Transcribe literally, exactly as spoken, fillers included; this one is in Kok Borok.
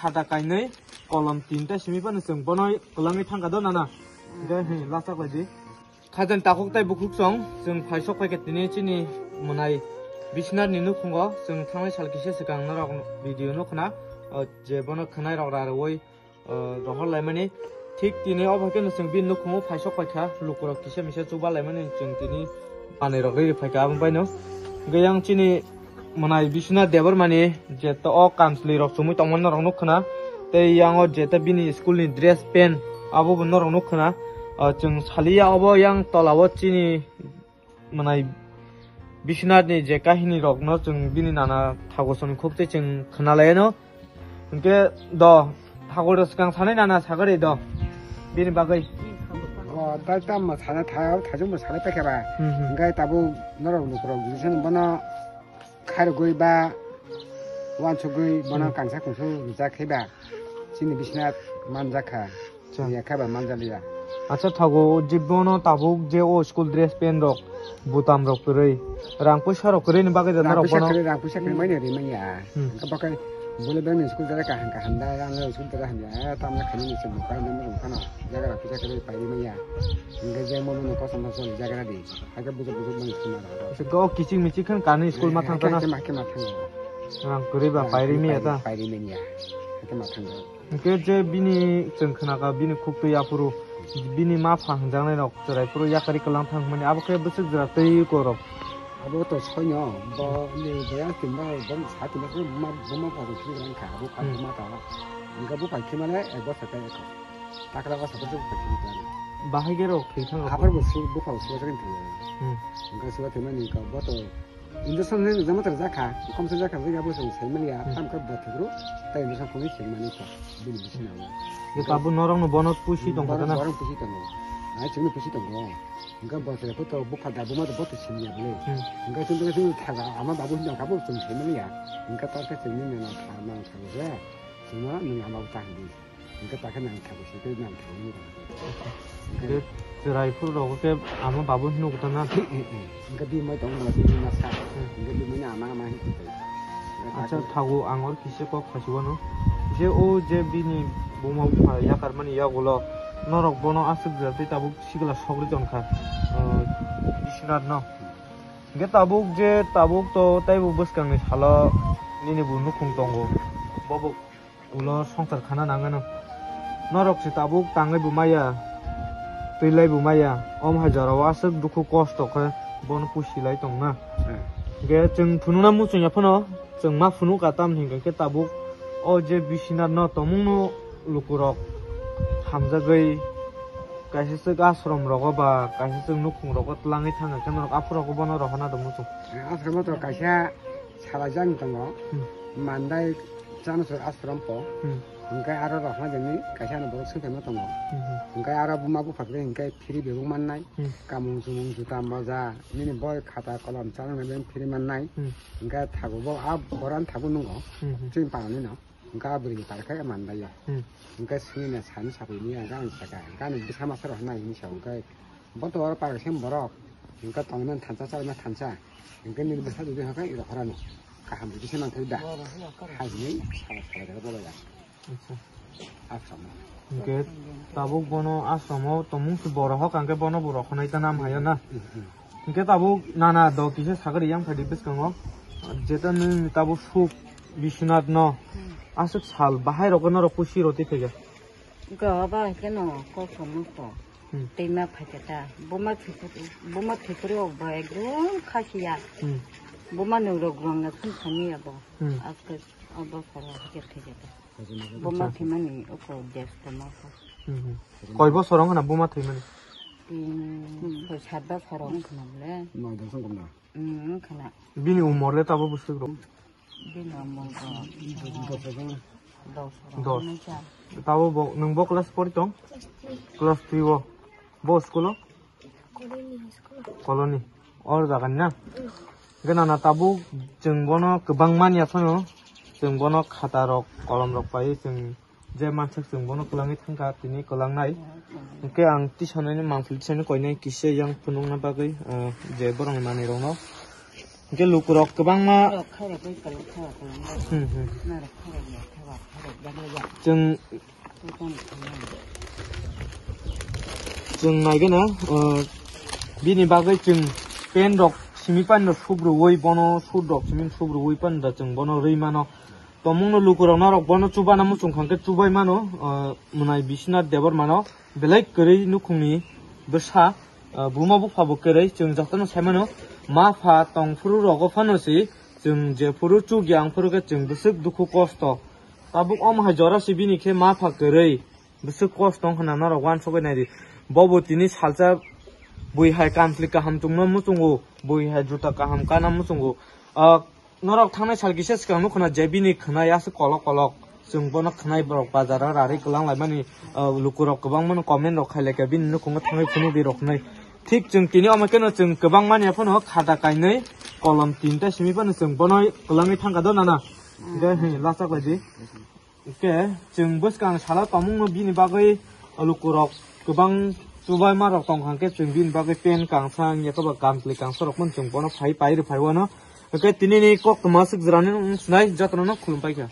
Khata kainwi, kolom tinta simi phano chwng bono kwlangwi thangkha do nana. Hwnkhe, hmm, last khlai di. Khajani takhuk tei bukhuk song, chwng phai sok phaikha tini chini mwnai Biswanathni nukhungo, chwng thangnai sal kisa swkang norok video no khna, o, je bono khwnai rok rarwi, o, rohor laimani. Thik tini o bai kheno chwng bini nukhungo phai sok phaikha, lukurok kisa misa chuba laimani chwng tini manwi rok riri phaikha aboni baino. Hwnkhe yang chini mwnai Biswanath Debbarmani je to o kamchwlwi rok chumui tongmani norok nukha na. Tei yang o je ta bini school ni dress pant abo bo norok nukha na. O chwng saliya obo yang tola o chini mwnai Biswanath ni je kahini rok no chwng bini nana thago soni khuk tei chwng khna lai no. Hwnkhe do thago rok swkang sanai nana sagari do bini bagwi. O tai tam ma sana tha thajung ma sana pekhe ba. Hmm, hmm. Hwnkhe tabuk norok lukurok jisung bono khargwi ba wansugwi bono Hmm. kangsa kungsu rijak khe ba chini Biswanath manjak kha. Acha. Ya khe ba manjak liya. Acha thago je bono tabuk je o school dress pant rok butam rok kwrwi rang puisa rok kwrwi ni bagwi da Rang norok puisa bono. kwrwi, rang puisa kwrwi manya ri manya. Hmm. Hwnkhe bakai bule beng ni school dara kaham kaham da, ang school dara hamya, eh, tamna khani ni se bukai na mung khana. Jaga rang puisa kwrwi pai ri manya. Hwnkhe je mo no kosom kosom jaga di. Hake bujo bujo bang sima da. Se go kiching miching khan kani school ma thang Hake, kana. hake ma, hake ma thang. Rang kwrwi ba Rang pai ri kwrwi manya pai ta. ri, pai ri manya. Hake ma thang. Hwnkhe je bini chwng khna kha bini khuk twi aphuru bini ma pha hwnjaknai rok chwrai phuru yakari kwlang thang hwnmani abo khe bwswk jora twi korok. Abo to soino bo ni boyang tinba bo sa tinba khe ma bo ma pha rok thwi rang kha abo pha Hmm. ma ta. Hwnkhe bo pha khe mane ek bosor khe ekho. Takla bosor khe bo pha khe mane. Bahai khe rok thwi thang rok. Aphar bo su bo pha su thang thwi. Hmm. Hwnkhe su thwi mani ka bo to Injection ni jama tar jakha, kom se jakha, jakha bo song sai mali ya, Hmm. tam ka bo thugru, ta injection khoni sing mani ko, bini bisi na. Ye kabu norok no bono pusi tong kha na? Borok pusi tongo. Ai chini pusi tongo. Hingka bo se ko to bupha da buma to bo to sing ya bole. Hmm. Hingka chini chini thaga ama babu hin ka bo song sai mali ya. Hingka tar ka chini na na na na na. Chini na ama ta hin. Hingke takhe nang thago se tei nang thago ni rang. Hingke chwrai phuru rogo khe ama babu hinwi kota na. Hingke bimoi tong ma bini masa. Hmm. Hingke bimoi ni ama ama hin kutai. Acha thago ang or kisa kok khasiwano. Je o je bini buma bupha yakar mani yagulo norok bono aswk jora tei tabuk sikla sogri tongkha. Ah, Biswanath no. Hingke tabuk je tabuk to teibo bwskangni salo nini bo nukhung tongo. Bobo ulo songchar khana nangano. Norok se tabuk tangwi bo maya, twilai bo maya. Om hai jorao aswk dukhu kosto khe bono pusi lai tongna. Hmm. Hingke chwng phunukna muchungya phano chwng ma phunukha tamni hingke khe tabuk o je Biswanath no tongmungno lukurok hamjagwi kaisa swk ashram rogo ba kaisa swk nukhung rogo twlangwi thangkha khe norok aphuru bono rohorna do muchung. Ashram to kaisa salajak tongo. Hmm. Mandai Chanasur ashram po. Hmm. Hingke aro rohorna dini kaisa ano borok swngthangma tongo. Hmm, hmm. Hingke aro buma bupha khe hingke free bebak mannai. Hmm. Kamung chumung juta moja nini boi khata kolom chanani bebak free mannai. Hmm. Hingke thago bo a boran thago nungo. Hmm, hmm. Chini panani no. Hingke a bwrwi ni tar khe mandai ya. Hmm. Hingke swngwi na sani saphi ni ang ang saka. Hingke ani bwsa masa rohorna hini sa hingke bo to oro park sem borok. Hingke tongna thansa chalna thansa. Hingke nini bwsa dudi hingke iro horano. Kaham dudi se mangthai da. Hai hini sala sala da bola ya. Acha. Ashram. Hingke tabuk bono ashram o tongmung se borok hok hingke bono bo rohornai ta nam haya na. Hmm, hmm. Hingke tabuk nana do kisa sagari yang phai di bwskango. Jeta nini tabuk suk Biswanath no aswk sal bahai rok no rok pusi roti thaiga. Go ba ke no ko somo ko. Hmm. Teima phaikha ta. Buma thikuri, buma thikuri ok ba ekdom khasiya. Hmm. Buma nung rok gwang na khum khani ya bo. Hmm. Aske abo khara hake thikha ta. Buma Acha. Thimani oko des tama ko. Hmm, hmm. Koi bosor wng na buma thimani? Tin, hmm, soi sat bosor wng khna le. Noi dos wng khna. Hmm, khna. Bini umor le tabo bwswk rok? Bini umor ko dos. Dos. Tabo bo, nwng bo class pori tong? Class three o. Bo school o? Colony high school. Colony. Or jaga ni na? Mm. Gana na tabuk chwng bono kwbang manya phano. Chwng bono khata rok, kolom rok pai chwng je mansak chwng bono kwlangwi thangkha tini kwlangnai. Hwnkhe ang tisanani mangpili tisani koinai kisa yang phunukna bagwi, ah, je borokni manwi rokno. Hwnkhe lukurok kwbangma. Rok khairok bai kwlwng khairok kwlwng bai. Hmm, hmm. Narok khairok ya, khairok, khairok, khairok, khairok. Chwng, chwng naigana, uh, bini bagwi chwng pen rok simi pan no subrui bono, sut rok simi subrui pan da chwng bono rwi mano. Tomungno lukurok norok bono chubana muchung khankhe chubai mano, uh, mwnai Biswanath Debbarmano belai kwrwi nukhungni bwsa, uh, buma bupha bo kwrwi chwng jotono sai mano. Ma pha tongphuru rogo phano si chwng jephuru chukya wngphuru khe chwng bwswk dukhu kosto. Tabuk omo hai jora si bini khe ma pha kwrwi bwswk kosto wngkha na norok uansugwi naidi. Bobo tini salsa bui hai kanchli kaham chumno muchungo, bui hai juta kaham kana muchungo. Ah, norok thangnai sal kisa swkang nukho na je bini khwnai aswk kolok kolok. Chwng bono khwnai borok bazaro rari kwlang laimani, ah, lukurok kwbangmano comment rok khailai kha bini nukhungo thangwi phunukdi rok hwnwi. Thik chwng tini omo kheno chwng kwbangmani phano khata kainwi kolom tinta simi phano chwng bono kwlangwi thangkha do nana. Hwnkhe, hmm, lachak laidi. Hwnkhe chwng bwskang salo tongmungno bini bagwi lukurok kwbang chubaima rok tongkha hwnkhe chwng bini bagwi pen kangsa wngya kobo kanchli kangsa rokno chwng bono phai pai rw phai uano. Hwnkhe tinini koktwma swk jwrani wng swnai jotono khulum paikha.